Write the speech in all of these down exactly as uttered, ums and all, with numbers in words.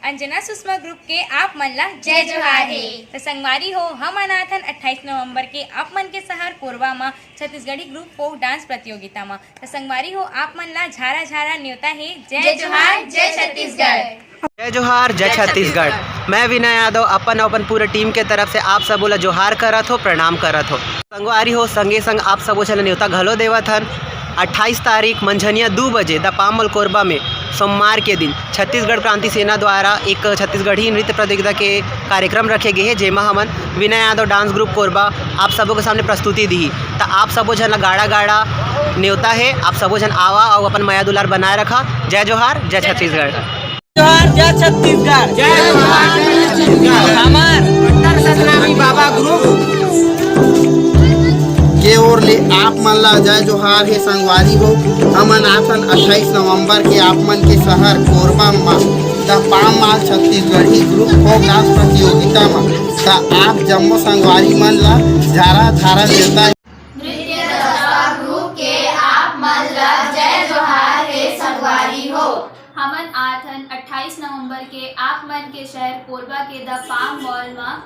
अंजना सुषमा group के आप मन ला जय जोहार हे। त संगवारी हो, हमन आथन अट्ठाईस नवंबर के आप मन के शहर कोरबा म छत्तीसगढ़ी ग्रुप फोक डांस प्रतियोगिता म। त संगवारी हो, आप मन ला झारा झारा न्योता हे। जय जोहार, जय छत्तीसगढ़। जय जोहार, जय छत्तीसगढ़। मैं विनय यादव अपन अपन पूरे टीम के तरफ से आप सबो ला जोहार करत हो, प्रणाम करत हो। संगवारी हो, संगे संग आप सबो झन ला न्योता घलो देवत हन। अट्ठाईस तारीख मंझनिया दू बजे द पाम मॉल कोरबा में सोमवार के दिन छत्तीसगढ़ क्रांति सेना द्वारा एक छत्तीसगढ़ी नृत्य प्रतियोगिता के कार्यक्रम रखे गे हे, जेमा हमन विनय यादव डांस ग्रुप कोरबा आप सबो के सामने प्रस्तुति दी। त आप सबो झन ला गाड़ा गाड़ा न्योता हे, आप सबो झन आवा अउ अपन मया दुलार बनाए रखा। जय जोहार, जय छत्तीसगढ़। जोहार, जय छत्तीसगढ़। जय जोहार, जय छत्तीसगढ़। हमर डॉक्टर सतनामी बाबा ग्रुप के ओर ले आप मन ला जय जोहार हे संगवारी हो। हमन आथन अट्ठाईस नवंबर के आप मन के शहर कोरबा म the Palm mall Chhattisgarhi group folk dance प्रतियोगिता म। त आप जम्मो संगवारी मन ला झारा झारा न्योता। नृत्य दस्ता ग्रुप के आप मन ला जय जोहार हे संगवारी हो। हमन आथन अट्ठाईस नवंबर के आप मन के शहर कोरबा के द पाम मॉल म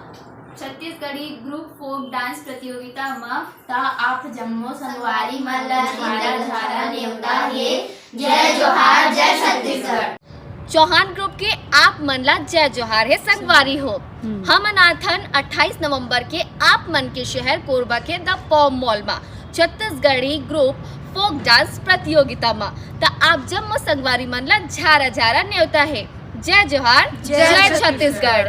छत्तीसगढ़ी ग्रुप फोक डांस प्रतियोगिता म। त आप जम्मो संगवारी मन ला झारा झारा न्योता हे। जय जोहार, जय छत्तीसगढ़। चौहान ग्रुप के आप मन ला जय जोहार हे संगवारी हो। हमन आथन अट्ठाईस नवंबर के आप मन के शहर कोरबा के द पॉम मॉल म छत्तीसगढ़ी ग्रुप फोक डांस प्रतियोगिता म। त आप जम्मो संगवारी मन ला झारा झारा न्योता हे। जय जोहार, जय छत्तीसगढ़।